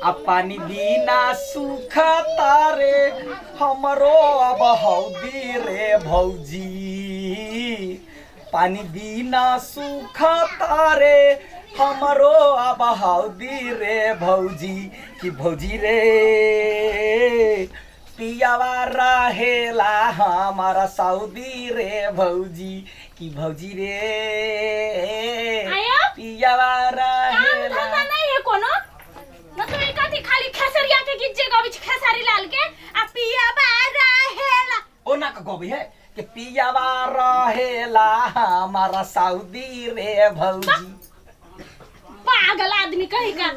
आ पानी बिना सूखा तारे हमरो अब हौदी रे भौजी पानी बिना सूखा तारे हमरो अब हौदी रे भौजी कि भौजी रे पियावा रहेला हमारा सऊदी रे भौजी कि भौजी रे आया? पियावा काम रहेला धंधा नहीं है कोनो मतलब एक अथी खाली खेसरिया के गीत जे गबै छै खेसारी लाल के आ पिया रहेला ओना के गबै है कि पियावा रहेला हमारा सऊदी रे भौजी पागल आदमी कही का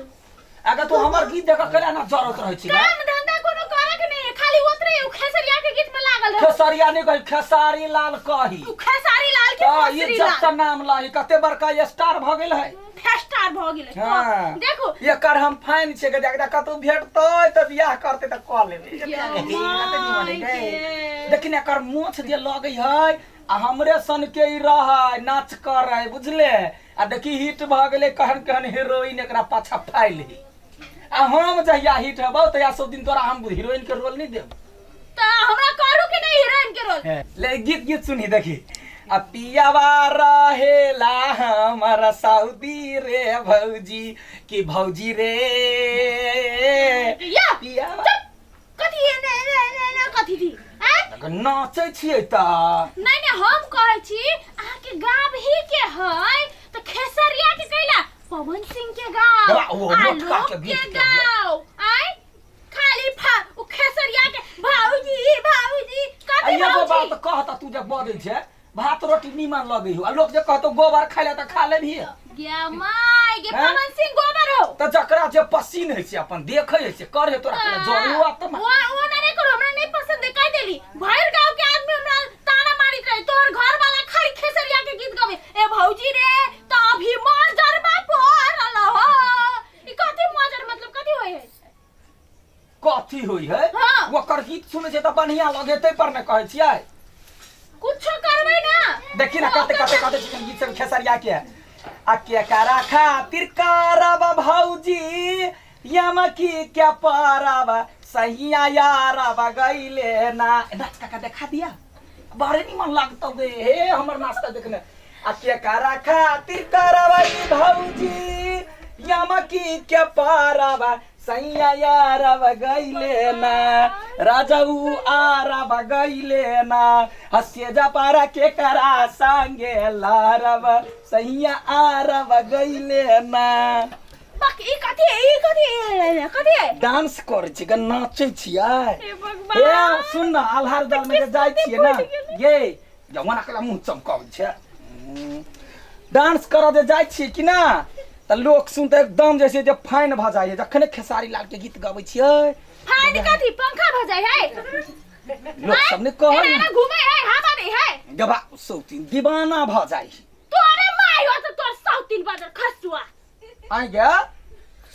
अगर तू हमर गीत देख के ना जरत रहै छी ना काम धंधा कोनो करे के नहीं है खाली ओतरे उ खेसरिया के गीत में लागल रहे खेसरिया नहीं कही खेसारी लाल कही उ खेसारी लाल के तऽ ई मोसरी जब लाल से नाम लही कते बड़का स्टार भऽ गेल है स्टार भऽ गेलै हाँ। देखो एकर हम फैन छियै गजा कतौ भेटतै तऽ बियाह करतै तऽ कऽ लेबै या कते निमन है गै। माय देखिन एकर मोछ जे लगै है आ हमरे सन के ई रहै नाच करै बुझले आ देखी हिट भऽ गेलै कहन कहन हीरोइन एकरा पाछा फाइल है आ हम जहिया हिट हेबौ तहिया सब दिन तोरा हम हीरोइन के रोल नहीं देब त हमरा करू के नहीं हीरोइन के रोल ले गीत गीत सुनी देखी आ पियावा रहेला हमारा सऊदी रे भौजी कि भौजी रे या पियावा चुप कथी है ने ने ने ने कथी थी आय नाचै छियै तऽ नहीं नहीं हम कहै छी अहाँ के गाब ही के है त खेसरिया के कैला पवन सिंह के गाओ बा, ओ मोटका आलोक के के गीत के गाओ आय खाली फा उ खेसरिया के भाऊजी भाऊजी आ कथी एगो भाऊजी बात कहता तू जे बजै छै भात रोटी नीमन लगै हो आ लोक जे कहतो गोबर खाइ ले तऽ खा लेबही गे my गे हैं? पवन सिंह गोबर हो तऽ जकरा जे पसीन होइ छै अपन देखै होइ छै करे तोरा जरूर तऽ वो वो ना नहीं करो हमरा नहीं पसंद है कह देली भर गांव के आदमी हमरा ताना मारित रहे तोहर घर वाला खाली खेसरिया के गीत गावे ए भौजी रे त अभी मजर बा पड़ल हो ई कथी मजर मतलब कथी होय है कथी होइ है हाँ। ओकर गीत सुनै छै तऽ बढ़िया लगे तै पर ने कहै छियै कुछो करबै ना देखी ना कते कते कते चिकन गीत सब खेसरिया के आ के करा खातिर करब भौजी यमकी के परब सहिया यारब गइले ना नाच काका देखा दिया बड़े निमन लागतौ गे हे हमर नाश्ता देखने आ के करा खातिर करबै भौजी यमकी के परब सैया यारब गइले ना राजाऊ आरब गइले ना हस्य जपारा के करा संगे लारब सैया आरब गइले ना बक ई कथी है ई कथी है कथी है डांस करै छी ग नाचै छियै हे ए भगवान सुन न आल्हार दल में जे जाइ छियै ना ये जवान अकेला मुंह चमकाबै छै डांस करऽ जे जाइ छियै कि ना तऽ लोक सुनते एकदम जैसे जे फाइन भऽ जाइ जखने खेसारी लाल के गीत गबै छियै फाइन कथी पंखा भऽ जाइ है लोक सब ने कहल एना एना घूमै है हवा दै है गबा सौतीन दीवाना भऽ जाइ तोरे माय हो त तोर सौतीन बदर खसुआ आइ गे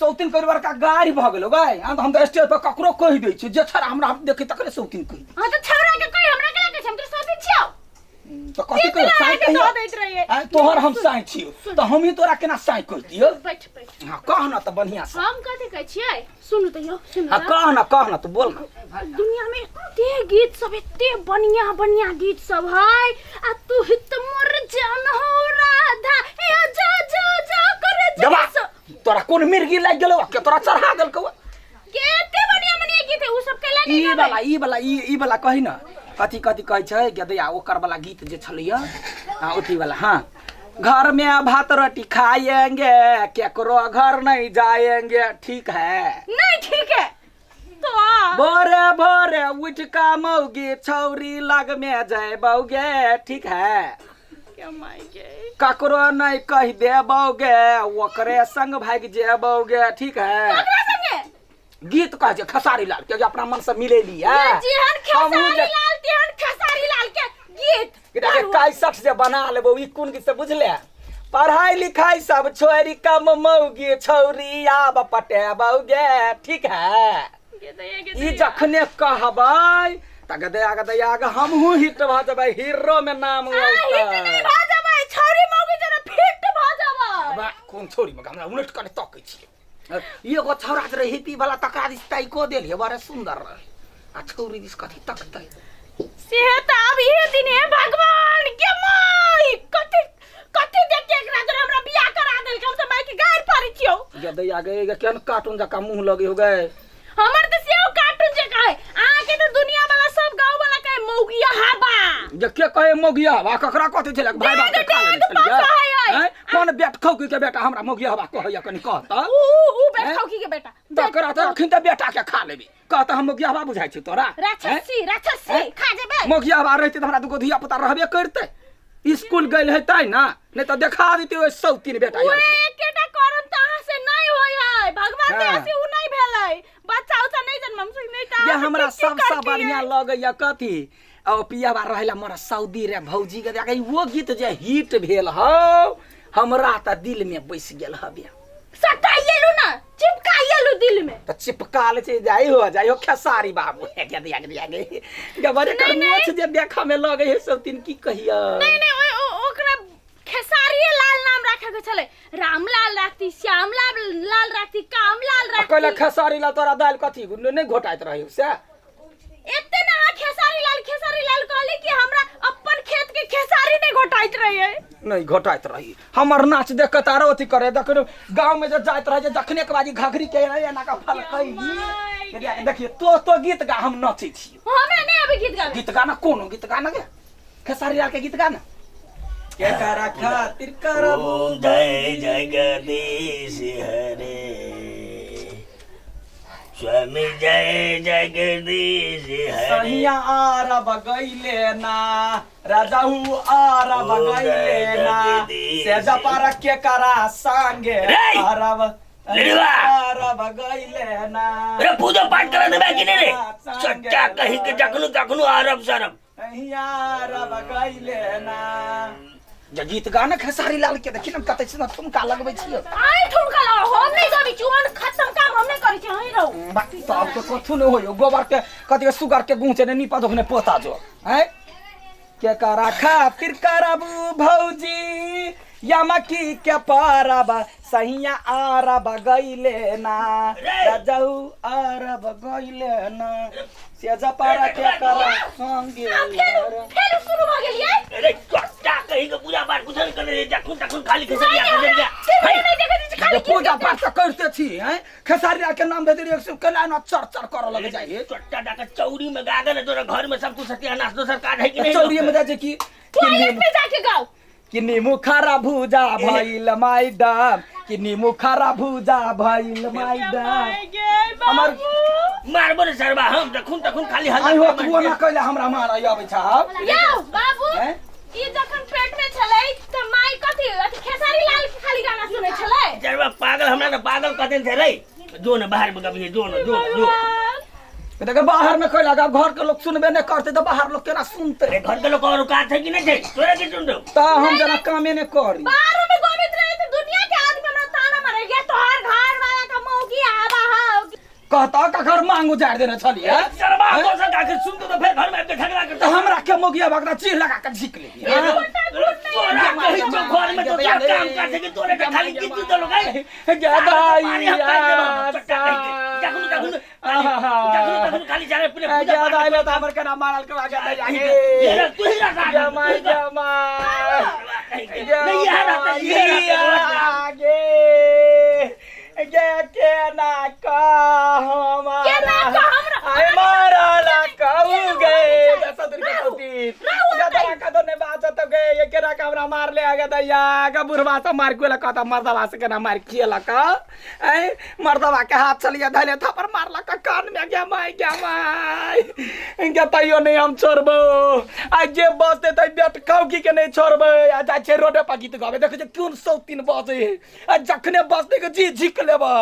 सौतीन करि बड़का गाड़ी भऽ गेलो गाय हम तऽ स्टेज पर ककरो कहि दै छियै जे छोरा हमरा देखै तकरे सौतीन कहि दै हां तऽ छौरा के कहि हमरा के लगै छै हम तोर सौतीन छियौ तऽ कथी कहियो साँइ कहियो कहियो दैत रहियै आँय, तोहर हम साँइ छियौ तऽ हमही तोरा केना साँइ कहि दियौ बैठ बैठ हाँ कह न तऽ बढ़िआँ से हम कथी कहै छियै सुनू तऽ यौ सुनू हाँ तऽ। कह न कह न तू बोल न दुनिया में एते गीत सब एते बढ़िया बढ़िया गीत सब है आ तू ही तो मोर जान हो राधा ए जा जा जा कर जा दबा तोरा कोन मिर्गी लागि गेलौ के तोरा चढ़ा देलकौ के एते बढ़िया बढ़िया गीत है उ सब के लागे ई वाला ई वाला ई ई वाला कही न कथी कथी कहै छै गदैया ओकर वाला गीत जे छलैया हाँ ओथी वाला हाँ घर में भात रोटी खाएंगे केकरो घर नहीं जाएंगे ठीक है नहीं ठीक है तो भोरे भोरे उठ का मौगी छौरी लग में जयबौगे ठीक है क्या माय गे ककरो नहीं कह देबौगे ओकरे संग भागि जेबौगे ठीक है ककरा संगे गीत कह छै खेसारी लाल के जे अपना मन से मिलेली है ये जेहन हमहूँ खेसारी जे- लाल तेहन खेसारी लाल के गीत कि देखे कैसठ जे बना लेबो ई कोन गीत से बुझले पढ़ाई लिखाई सब छोड़ि कम मौगी छौरी आब पटेबौगे ठीक है ई जखने कहबै तऽ गदया गदया ग हमहूँ हिट भऽ जेबै हीरो में नाम आ, हिट नहि औतै भऽ जेबै छौरी मौगी जरा फिट भऽ जेबै बा, कोन छौरी में हमरा उलट कने तकै छियै एगो छौड़ा जे रहे हिप्पी वाला तकरा दिस ताइको देलियै बड़े सुंदर रहे आ छौरी दिस कथी तकतै से त अब इहे दिन हे भगवान के माई कथी कथी देख के एकरा तोरा हमरा बियाह करा देलकै हम त माई के गारि पड़ै छियौ जब दैया गे केहन कार्टून जकाँ मुँह लगे हो गए हमर त सेहो कार्टून जकाँ है अहाँ के त दुनिया वाला सब गांव वाला कहे मौगिया हाबा जे के कहे मौगिया हवा ककरा कथी छलै भाई बाप के खा लेने डेग छलियै पापा है आई। हैं? कोन बेट खौकी के बेटा हमरा मौगिया हवा कहैया कनी कह त ऊ ऊ ऊ हैं? बेट खौकी के बेटा तकरा त अखन त बेटा के खा लेबी कह त हम मौगिया हवा बुझाइ छी तोरा हैं? राक्षसी राक्षसी हैं? खा जेबै मौगिया हवा रहितै त हमरा दूगो धिया पुता रहबे करतै स्कूल गेल हेतै ना नहीं त देखा देतै ओहि सौतीन बेटा ओए यार के। एकेटा करम त अहाँ से नहीं होय है भगवान हाँ। दया से ऊ नहीं भेलै बच्चा उच्चा नहीं जन्मम से नहीं त जे अहाँ हमरा की की सबसँ करतियै? बढ़िया लगैया कथी आ ओ पियाबा रहेला मोरा सऊदी रे भौजी के देखे वो गीत जे हिट भेल हौ हमरा तऽ दिल में बसि गेल हबे सटाइएलु ना चिपकाइएलु दिल में तऽ चिपका ले छै जाइ हो जाइ हो खेसारी बाबू हे गे दिया गे दिया गे गबरे कर नहीं, नहीं। मोछ जे देखा में लगे है सब दिन की कहिया नहीं नहीं ओए ओकरा खेसारीए लाल नाम राखे के छलै रामलाल राखती श्यामलाल लाल राखती कामलाल आ कहला राखती खेसारी ला तोरा दालि कथी नहीं घोटाइत रही से एते ना अहाँ खेसारी लाल खेसारी लाल कहली कि हमरा अपन खेत के खेसारी नहीं घोटाइत रहिए नहीं घोटाइत रही हमर नाच देख के तारो अथी करे देख गाँव में जब जाइत रहे जखने के बाजी घघरी के एना के फलकै देखिए तो तो गीत गा हम नाचै छी हमरा नहीं अभी गीत गावे गीत गाना कोनो गीत गाना गे खेसारी लाल के गीत गाना केकरा खातिर करब ओम जय जगदीश हरे स्वामी जय जगदीश हरे सहिया आरब गईले ना राजाहू आरब ओ गईले ना जगदीश। से जपार के करा संगे रे! आरब लड़ुआ! आरब गईले ना अरे पूजा पाठ करा देबे कि नहीं रे सच्चा कहीं के जखनु तखनु अरब सरब सहिया आरब गईले ना जे गीत गाना खेसारी लाल के देखी न कतै छै ठुमका लगबै छियै आइ ठुमका लगाओ हम नहीं गाबै छी ओहन खत्म काम हम नहीं करै छी हहीं रहू बाकी तो अब के कथु नहीं होयो गोबर के कथी के सुगर के गूंचे ने नीपा दोखने पोता जो हैं के करा खातिर करबू भौजी यमकी के परब सहिया आरब गईले ना राजाऊ आरब गईले ना सेजा पारा के करा संगे आ फेर फेर शुरू भ गेलियै अरे चट्टा कहीं के पूजा पाठ कुछ नहीं करे जखन तखन खाली नहीं खेसरिया हमरा खेसरिया टीवी नहीं देखै छी खाली जे पूजा पाठ तऽ करिते छी हैं खेसारी लाल के नाम दे देली एक सौ केला ना चर चर करऽ लगे जाइ चट्टा डाका चौरी में गा के तोरा घर में सब कुछ सत्यानाश दोसर काज है कि नहीं चौरी में जाइ छै कि टॉयलेट में जाके गाओ कि नीमू खारा भूजा भइल मैडम कि नीमू खारा भूजा भइल मैडम हमर मारबो रे सरबा हम जखन तखन खाली हल्ला आई हो करबै। तू ना कैला हमरा मार आबै छ आब यौ बाबू हैं? ई जखन पेट में छलै त माई कथी अथी खेसारी लाल के खाली गाना सुनै छलै सरबा पागल हमरा ने पागल कहते थे रे जो ने बाहर में कभी जो ने जो जो देख बाहर में कैला गाँव घर के लोग सुनबे नहीं करते तो बाहर लोग केना सुनते अरे घर के लोग और औकात है कि नहीं छै तोरा के सुन दो ता हम जना कामे नहीं करी बाहर में गोबित रहे त दुनिया के आदमी हमरा ताना मारे ये तोहर घर वाला का मौगी आवा हा कहता का घर मांग उजाड़ देने छलिए सरबा हैं? दोसर का आखिर सुन दो तो फिर घर में आके झगड़ा करते तो हमरा के मोगिया भगना चीर लगा के झीक ले तोरा कहीं तो घर में तो क्या काम कर सके तोरे के खाली गीत दो लोग है जखन तखन खाली जाने पुणे पूजा ज्यादा पाठ आइले त हमर केना मारल के आगे दै आगे ये तू ही रखा जमा जमा नहीं यहाँ रहता ये रहता आगे गे केना कहम केना कहम आइ मारल कहू गे सदुर के सौती गदरा कदो ने बाचत गे ये केना के हमरा मारले आगे दैया गे बुढ़वा से मार केलक त मर्दवा से केना मार खियलक ऐ मर्दवा के हाथ चलिए धैले थप्पड़ मारलक कान में गे माय गे माय गे तैयो नहीं हम छोड़बो आ जे बजते त बेट कौकी के नहीं छोड़बै आ जाइ छै रोडे पर गीत गाबै देखै छै कोन सौतीन बजै है आ जखने बजते के जी झिक लेबै।